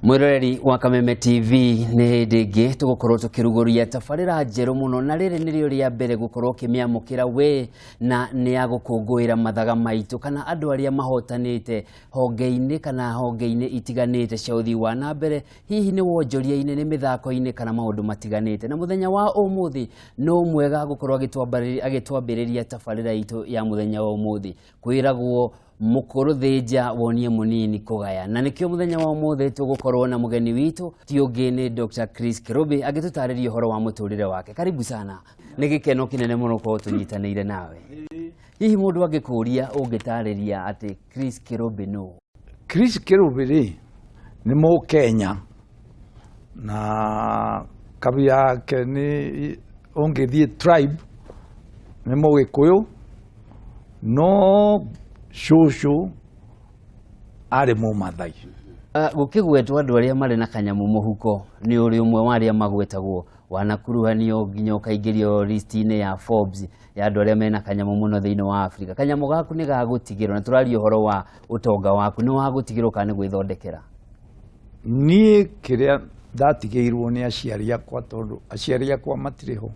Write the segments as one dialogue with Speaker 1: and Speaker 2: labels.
Speaker 1: Mwiroreri wa Kameme TV, nĩ hĩndĩ ĩngĩ tũgũkorwo tũkĩrugũria tabarĩra njerũ mũno, na rĩrĩ nĩrĩo rĩa mbere gũkorwo ũkĩmĩamũkĩra we, na nĩ ya gũkũngũĩra mathaga maitũ kana andũ arĩa mahotanĩte honge-inĩ kana honge-inĩ itiganĩte cia ũthii wa na mbere, hihi nĩ wonjoria-inĩ, nĩ mĩthako-inĩ kana maũndũ matiganĩte. Na mũthenya wa ũmũthĩ no mwega gũkorwo agĩtwambĩrĩria tabarĩra itũ ya mũthenya wa ũmũthĩ. Kwĩragwo mũkũrũ thĩnja wonie mũnini kũgaya, na nĩkĩo mũthenya wa ũmũthĩ tũgũkorwo na mũgeni witũ ti ũngĩ nĩ Dr. Chris Kirubi agĩtũtarĩria ũhoro wa mũtũrĩre wake. Karibu sana, nĩ gĩkeno kĩnene mũno gũkorwo tũnyitanĩire nawe. Hihi mũndũ angĩkũria ũngĩtarĩria atĩ Chris Kirubi nũ?
Speaker 2: Chris Kirubi rĩ, nĩ Mũkenya na kabira yake nĩ ũngĩthiĩ tribe nĩ Mũgĩkũyũ, no cũcũ arĩ Mũmathai.
Speaker 1: Gũkĩgwetwo andũ arĩa marĩ na kanyamũ mũhuko, nĩ ũrĩ ũmwe wa arĩa magwetagwo, wanakuruhanio nginya ũkaingĩrio list-inĩ ya Forbes ya andũ arĩa mena kanyamũ mũno thĩinĩ wa Afrika. Kanyamũ gaku nĩ gagũtigĩrwo, na tũraria ũhoro wa ũtonga waku, nĩ wa gũtigĩrwo kana nĩ gwĩthondekera?
Speaker 2: Niĩ kĩrĩa ndatigĩirwo nĩ aciari akwa, tondũ aciari akwa matirĩ ho,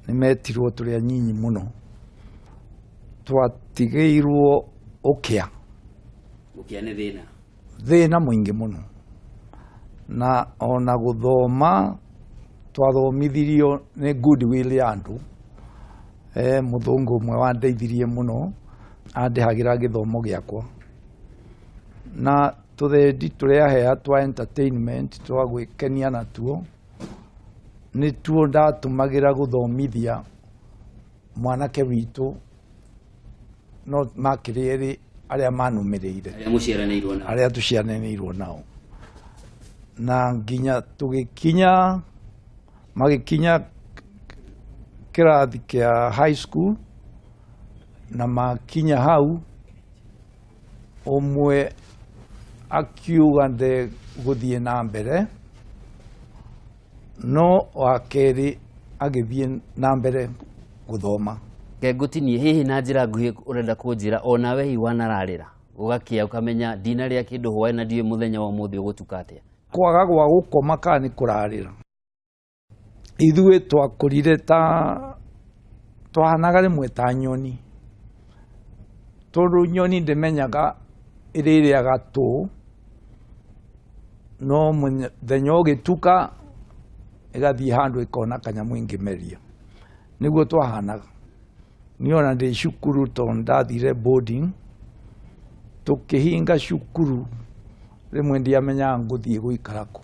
Speaker 2: nĩ metirwo tũrĩ anyinyi mũno, twatigĩirwo ũkĩa.
Speaker 1: Ũkĩa nĩ thĩna.
Speaker 2: Thĩna mũingĩ mũno, na ona gũthoma twathomithirio nĩ goodwill ya andũ. Mũthũngũ ũmwe wandeithirie mũno, andĩhagĩra gĩthomo gĩakwa, na tũthendi tũrĩa ahea twa entertainment twa gwĩkenia natuo nĩtuo ndatũmagĩra gũthomithia mwanake witũ, no makĩrĩ erĩ arĩa manũmĩrĩire.
Speaker 1: Arĩa mũciaranĩirwo nao.
Speaker 2: Arĩa tũciaranĩirwo nao, na nginya tũgĩkinya magĩkinya kĩrathi kĩa high school, na makinya hau ũmwe akiuga ndegũthiĩ na mbere, no wa kerĩ agĩthiĩ na mbere gũthoma.
Speaker 1: Ngũtinie hihi na njĩra nguhĩ, ũrenda kũnjĩra onawe hihi wanararĩra ũgakĩa ũkamenya ndinarĩa kĩndũ hwaĩ na ndiũĩ mũthenya wa ũmũthĩ ũgũtuka atĩa?
Speaker 2: Kwaga gwa gũkoma kana nĩ kũrarĩra, ithuĩ twakũrire ta twahanaga rĩmwe ta nyoni, tondũ nyoni ndĩmenyaga ĩrĩrĩaga tũ, no mũthenya ũgĩtuka ĩgathiĩ handũ ĩkona kanyamũ ĩngĩmeria. Nĩguo twahanaga. Niĩ ona ndĩ cukuru, tondũ ndathire boarding, tũkĩhinga cukuru rĩmwe ndiamenyaga ngũthiĩ gũikara kũ,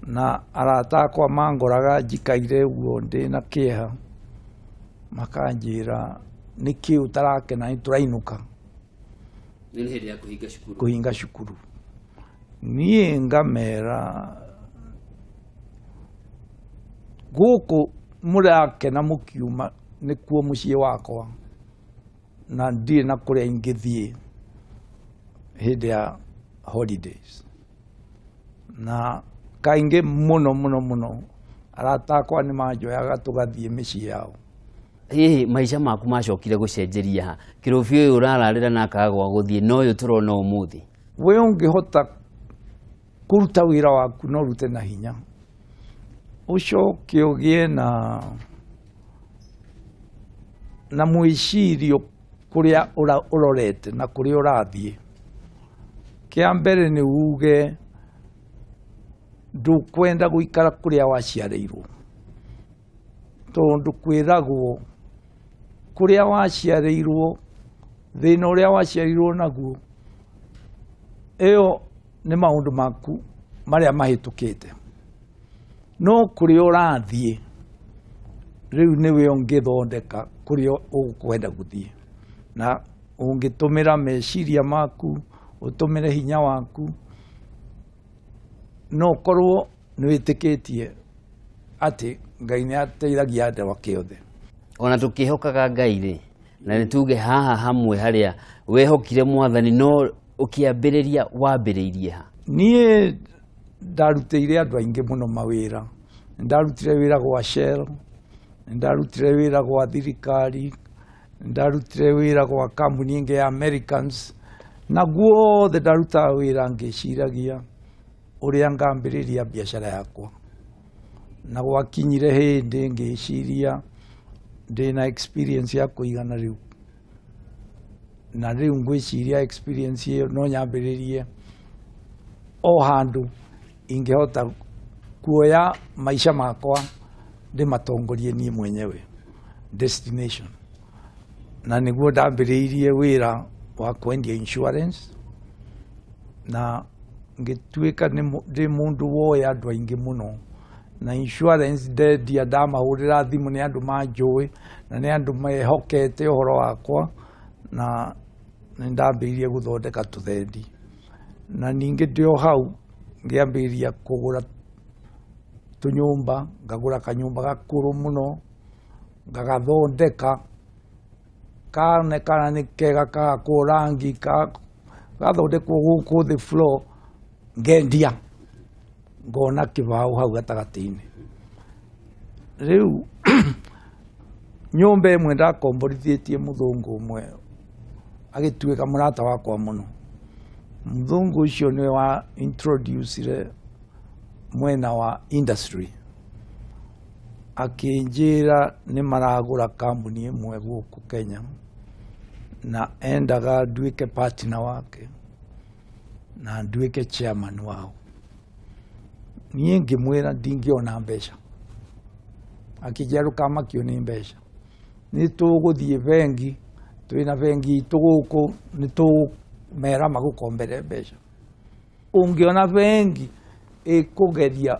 Speaker 2: na arata akwa mangoraga njikaire ũguo ndĩna kĩeha, makanjĩra nĩkĩ ũtarakena, nĩ tũrainũka.
Speaker 1: Nĩ hĩndĩ ya kũhinga cukuru.
Speaker 2: Kũhinga cukuru. Niĩ ngamera gũkũ mũrakena mũkiuma nĩkuo mũciĩ wakwa, na ndirĩ na kũrĩa ingĩthiĩ hĩndĩ ya holidays. Na kaingĩ mũno mũno mũno arata akwa nĩ manjoyaga tũgathiĩ mĩciĩ yao.
Speaker 1: Hihi maica maku macokire gũcenjeria ha Kĩrũbi ũyũ ũrararĩra na akaga gwa gũthiĩ na ũyũ tũrona ũmũthĩ?
Speaker 2: We ũngĩhota kũruta wĩra waku no ũrute na hinya, ũcoke ũgĩe na mwĩcirio kũrĩa ũrorete na kũrĩa ũrathiĩ. Kĩa mbere nĩ uge ndũkwenda gũikara kũrĩa waciarĩirwo, tondũ kwĩragwo kũrĩa waciarĩirwo, thĩna ũrĩa waciarirwo naguo, ĩyo nĩ maũndũ maku marĩa mahĩtũkĩte, no kũrĩa ũrathiĩ rĩu nĩwe ũngĩthondeka kũrĩa ũkwenda gũthiĩ, na ũngĩtũmĩra meciria maku, ũtũmĩre hinya waku, no ũkorwo nĩ wĩtĩkĩtie atĩ Ngai nĩ ateithagia andũ ake othe.
Speaker 1: Ona tũkĩhokaga Ngai rĩ, na nĩ tuge haha hamwe harĩa wehokire Mwathani, no ũkĩambĩrĩria wambĩrĩirie ha?
Speaker 2: Niĩ ndarutĩire andũ aingĩ mũno mawĩra. Ndarutire wĩra gwa Shell, ndarutire wĩra gwa thirikari, ndarutire wĩra gwa kambuni ĩngĩ ya Americans, na guothe ndarutaga wĩra ngĩciragia Ũrĩa ngambĩrĩria biacara yakwa, na gwakinyire hĩndĩ ngĩciria ndĩna experience ya kũigana rĩu, na rĩu ngwĩciria experience ĩyo no nyambĩrĩrie o handũ ingĩhota kuoya maica makwa ndĩmatongorie niĩ mwenyewe, destination. Na nĩguo ndambĩrĩirie wĩra wa kwendia insurance, na ngĩtuĩka ndĩ mũndũ woĩ andũ aingĩ mũno na insurance ndendia. Ndamahũrĩra thimũ nĩ andũ manjũĩ na nĩ andũ mehokete ũhoro wakwa, na nĩ ndambĩrĩirie gũthondeka tũthendi. Na ningĩ ndĩ o hau ngĩambĩrĩria kũgũra tũnyũmba, ngagũra kanyũmba gakũrũ mũno, ngagathondeka kaonekana nĩ kega, kagakwo rangi, gathondekwo gũkũ thĩ floor, ngendia, ngona kĩbaũ hau gatagatĩ-inĩ. Rĩu nyũmba ĩmwe ndakomborithĩtie mũthũngũ ũmwe, agĩtuĩka mũrata wakwa mũno. Mũthũngũ ũcio nĩwe wa introducire mwena wa industry, akĩnjĩra nĩ maragũra kambuni ĩmwe gũkũ Kenya na endaga nduĩke partner wake na nduĩke chairman wao. Niĩ ngĩmwĩra ndingĩona mbeca. Akĩnjĩra, "Ndũkamakio nĩ mbeca, nĩ tũgũthiĩ bengi, twĩna bengi itũ gũkũ, nĩ tũmera magũkombere mbeca." Ũngĩona bengi ĩkũgeria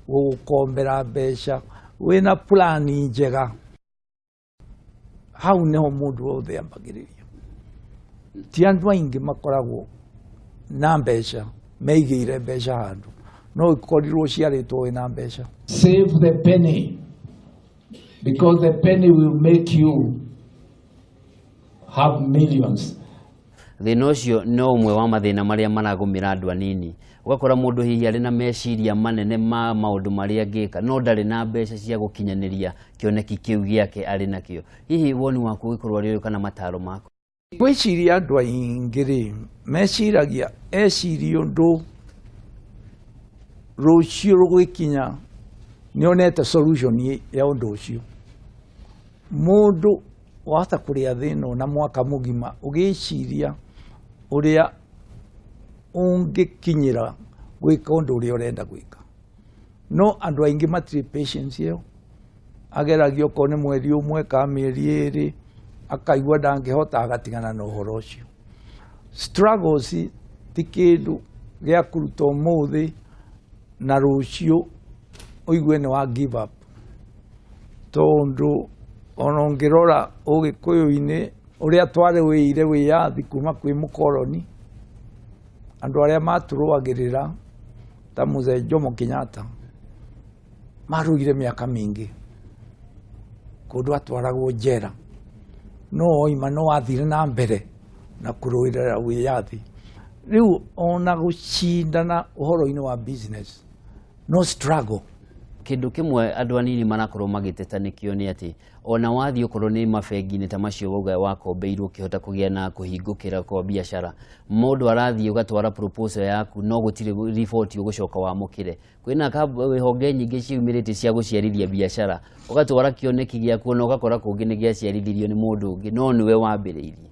Speaker 2: gũgũkombera mbeca wĩna plani njega, hau nĩho mũndũ wothe ambagĩrĩria. Ti andũ aingĩ makoragwo na mbeca, meigĩire mbeca handũ, no ĩkorirwo ciarĩtwo wĩna mbeca.
Speaker 3: Save the penny, because the penny will make you have millions.
Speaker 1: Thĩna ũcio no ũmwe wa mathĩna marĩa maragũmĩra andũ anini. Ũgakora mũndũ hihi arĩ na meciria manene ma maũndũ marĩa angĩka, no ndarĩ na mbeca cia gũkinyanĩria kĩoneki kĩu gĩake arĩ nakĩo. Hihi woni waku ũgĩkorwo arĩ ũyũ kana mataro maku?
Speaker 2: Ngwĩciria andũ aingĩ rĩ, meciragia eciria ũndũ rũciũ rũgĩkinya nĩonete solution ya ũndũ ũcio. Mũndũ wahota kũrĩa thĩna na mwaka mũgima ũgĩciria ũrĩa ũngĩkinyĩra gwĩka ũndũ ũrĩa ũrenda gwĩka, no andũ aingĩ matirĩ patience ĩyo. Ageragia okorwo nĩ mweri ũmwe kana mĩeri 2, akaigua ndangĩhota, agatigana na ũhoro ũcio. Struggles ti kĩndũ gĩa kũruta ũmũthĩ na rũciũ ũigue nĩ wa give up, tondũ ona ũngĩrora ũgĩkũyũ-inĩ ũrĩa twarũĩire wĩyathi kuma kwĩ mũkoroni, andũ arĩa matũrũagĩrĩra ta Mzee Jomo Kenyatta marũire mĩaka mĩingĩ kũndũ atwaragwo njera, no oima no athire na mbere na kũrũĩrĩra wĩyathi. Rĩu ona gũcindana ũhoro-inĩ wa business no struggle.
Speaker 1: Kĩndũ kĩmwe andũ anini marakorwo magĩteta nĩkĩo nĩ atĩ ona wathiĩ okorwo nĩ mabengi-inĩ ta macio wauga wakombeirwo ũkĩhota kũgĩa na kũhingũkĩra kwa biacara, mũndũ arathiĩ ũgatwara proposal yaku, no gũtirĩ riboti ũgũcoka wamũkĩre. Kwĩna honge nyingĩ ciumĩrĩte cia gũciarithia biacara, ũgatwara kĩoneki gĩaku na ũgakora kũngĩ nĩ gĩaciarithirio nĩ mũndũ ũngĩ, no nĩwe wambĩrĩirie.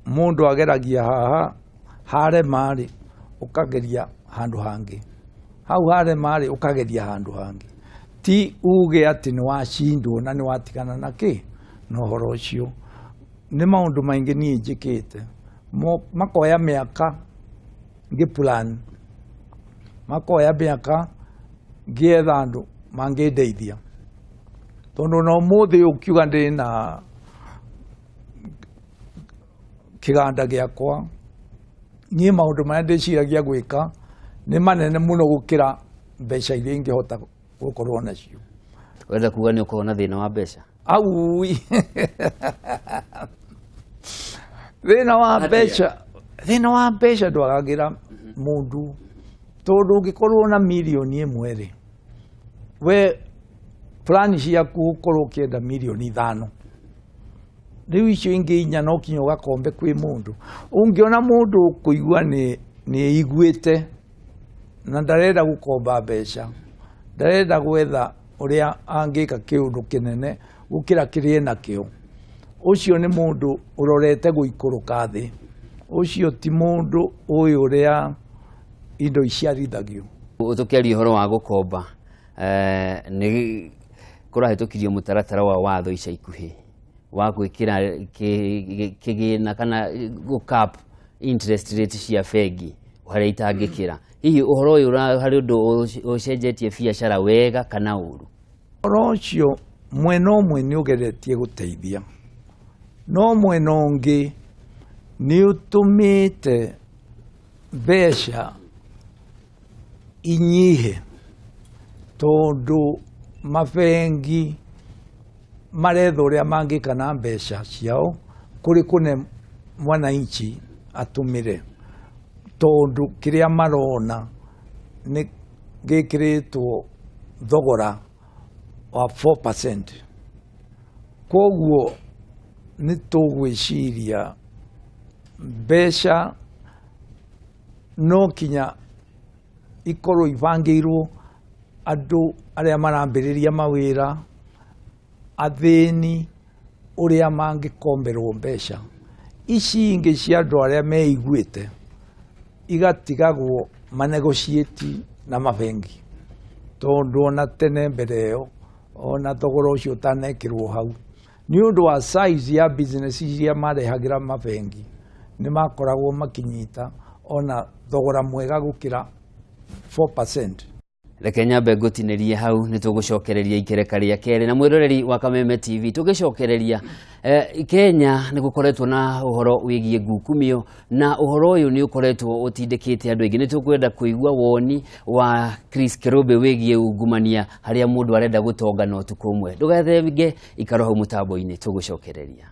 Speaker 2: Mũndũ ageragia haha, harema rĩ, ũkageria handũ hangĩ, hau harema rĩ, ũkageria handũ hangĩ. Ti uge atĩ nĩ wacindwo na nĩ watigana na kĩ na ũhoro ũcio. Nĩ maũndũ maingĩ niĩ njĩkĩte makoya mĩaka ngĩ plan, makoya mĩaka ngĩetha andũ mangĩndeithia, tondũ na ũmũthĩ ũkiuga ndĩ na kĩganda gĩakwa, niĩ maũndũ marĩa ndĩciragia gwĩka nĩ manene mũno gũkĩra mbeca iria ingĩhota gũkorwo nacio.
Speaker 1: Ũrenda kuga nĩ ũkorwo na thĩna wa mbeca?
Speaker 2: Aui, thĩna wa mbeca, thĩna wa mbeca ndwagagĩra mũndũ, tondũ ũngĩkorwo na mirioni 1 rĩ, we plani ciaku ũkorwo ũkĩenda mirioni 5, rĩu icio ingĩ 4 no kinya ũgakombe kwĩ mũndũ. Ũngĩona mũndũ ũkũigua nĩ iguĩte Na ndarenda gũkomba mbeca, ndarenda gwetha ũrĩa angĩka kĩũndũ kĩnene gũkĩra kĩrĩa enakĩo. Ũcio nĩ mũndũ ũrorete gũikũrũka thĩ, ũcio ti mũndũ ũĩ ũrĩa indo iciarithagio.
Speaker 1: Tũkĩaria ũhoro wa gũkomba, nĩ kũrahĩtũkirio mũtaratara wa watho ica ikuhĩ wa gwĩkĩra kĩgĩna kana gũ cap interest rate cia bengi harĩa itangĩkĩra. Hihi ũhoro ũyũ harĩ ũndũ ũcenjetie biacara wega kana ũru?
Speaker 2: Ũhoro ũcio mwena ũmwe nĩ ũgeretie gũteithia, no mwena ũngĩ nĩ ũtũmĩte mbeca inyihe, tondũ mabengi maretha ũrĩa mangĩka na mbeca ciao kũrĩ kũne mwananchi atũmĩre, tondũ kĩrĩa marona nĩ gĩkĩrĩtwo thogora wa 4%. Koguo nĩ tũgwĩciria mbeca no kinya ikorwo ibangĩirwo andũ arĩa marambĩrĩria mawĩra, athĩni, ũrĩa mangĩkomberwo mbeca. Ici ingĩ cia andũ arĩa meiguĩte igatigagwo manegotiate na mabengi, tondũ ona tene mbere ĩyo ona thogora ũcio ũtanekĩrwo hau, nĩ ũndũ wa size ya business iria marehagĩra mabengi, nĩ makoragwo makĩnyita ona thogora mwega gũkĩra 4%.
Speaker 1: Reke nyambe ngũtinĩrie hau, nĩ tũgũcokereria ikereka rĩa kerĩ na mwĩroreri wa Kameme TV. Tũgĩcokereria, Kenya nĩ gũkoretwo na ũhoro wĩgiĩ ngukumio, na ũhoro ũyũ nĩ ũkoretwo ũtindĩkĩte andũ aingĩ. Nĩ tũkwenda kũigua woni wa Chris Kirubi wĩgiĩ ungumania, harĩa mũndũ arenda gũtonga na ũtukũ ũmwe. Ndũgathenge, ikara hau mũtambo-inĩ, tũgũcokereria.